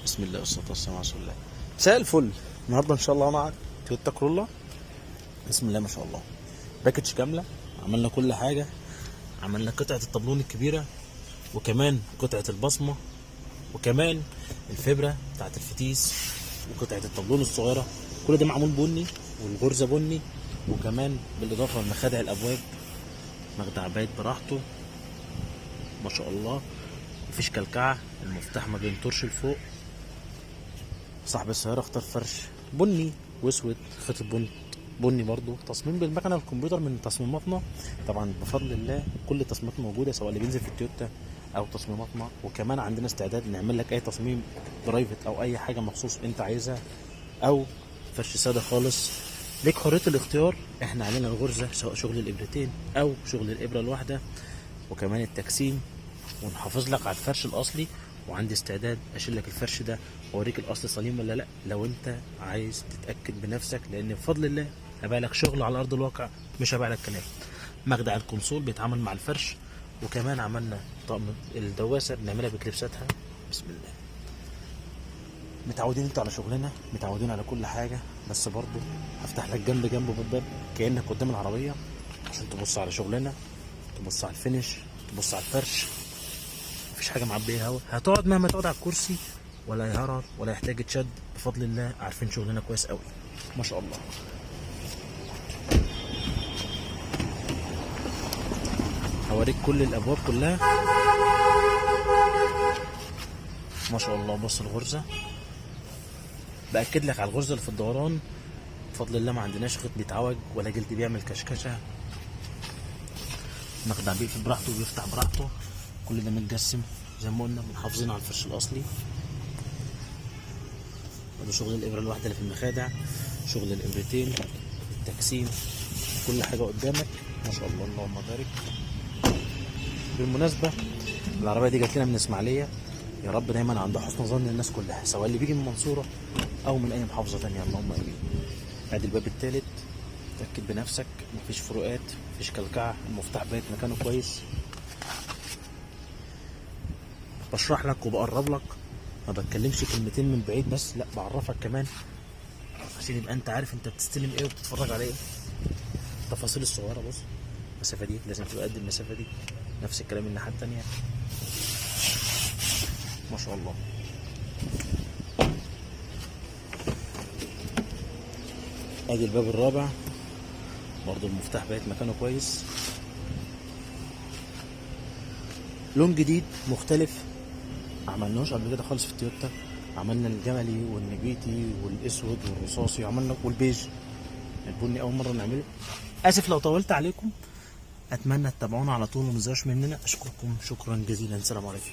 بسم الله والصلاة والسلام على رسول الله. مساء الفل. النهارده ان شاء الله مع تويوتا كورولا، بسم الله ما شاء الله، package كامله. عملنا كل حاجه، عملنا قطعه الطبلون الكبيرة وكمان قطعه البصمة وكمان الفبره بتاعت الفتيس وقطعه الطبلون الصغيره. كل ده معمول بني والغرزه بني، وكمان بالاضافة لمخادع الابواب، مخدع بايت براحته ما شاء الله، مفيش كلكعه، المفتاح ما بينطرش لفوق. صاحب السيارة اختار فرش بني واسود، خيط بني بني برضو، تصميم بالمكنه الكمبيوتر من تصميماتنا. طبعا بفضل الله كل التصميمات موجوده، سواء اللي بينزل في التويوتا او تصميماتنا، وكمان عندنا استعداد نعمل لك اي تصميم private او اي حاجة مخصوص انت عايزها، او فرش ساده خالص، ليك حرية الاختيار. احنا علينا الغرزه، سواء شغل الابرتين او شغل الابره الواحده، وكمان التجسيم، ونحافظ لك على الفرش الاصلي. وعندي استعداد اشيل لك الفرش ده واوريك الاصل سليم ولا لا، لو انت عايز تتاكد بنفسك، لان بفضل الله هبيع لك شغل على ارض الواقع، مش هبيع لك كلام. مخدع الكونسول بيتعامل مع الفرش، وكمان عملنا طقم الدواسه بنعملها بكليبساتها. بسم الله. متعودين انتوا على شغلنا، متعودين على كل حاجه، بس برضو هفتح لك جنب جنب بالباب كانك قدام العربية عشان تبص على شغلنا، تبص على ال finish، تبص على الفرش. مفيش حاجة معبيه هوا، هتقعد مهما تقعد على الكرسي ولا يهرر ولا يحتاج يتشد. بفضل الله عارفين شغلنا كويس قوي ما شاء الله. هوريك كل الابواب كلها ما شاء الله. بص الغرزه، باكد لك على الغرزه اللي في الدوران. بفضل الله ما عندناش خيط بيتعوج ولا جلد بيعمل كشكشه، مخدع بيقفل براحته وبيفتح براحته، كل ده متجسم زي ما قلنا، محافظين على الفرش الاصلي. وده شغل الابره الواحدة اللي في المخادع، شغل الابرتين، التجسيم، كل حاجة قدامك ما شاء الله، اللهم بارك. بالمناسبة العربية دي جات لنا من اسماعيليه، يا رب دايما عند حسن ظن الناس كلها، سواء اللي بيجي من المنصورة او من اي محافظة تانية، اللهم امين. ادي الباب الثالث، تأكد بنفسك مفيش فروقات، مفيش كلكعه، المفتاح بايت مكانه كويس. بشرح لك وبقرب لك، ما بتكلمش كلمتين من بعيد بس، لا بعرفك كمان عشان يبقى انت عارف انت بتستلم ايه وبتتفرج على ايه. التفاصيل الصغيرة، بص المسافة دي لازم تبقى قد المسافة دي، نفس الكلام الناحية التانية ما شاء الله. ادي الباب الرابع برضو المفتاح بقت مكانه كويس. لون جديد مختلف عملناهوش قبل كده خالص في التويوتا. عملنا الجملي والنبيتي والاسود والرصاصي، عملنا والبيج، البني اول مرة نعمله. اسف لو طولت عليكم، اتمنى تتابعونا على طول وما تزهقوش مننا. اشكركم شكرا جزيلا، السلام عليكم.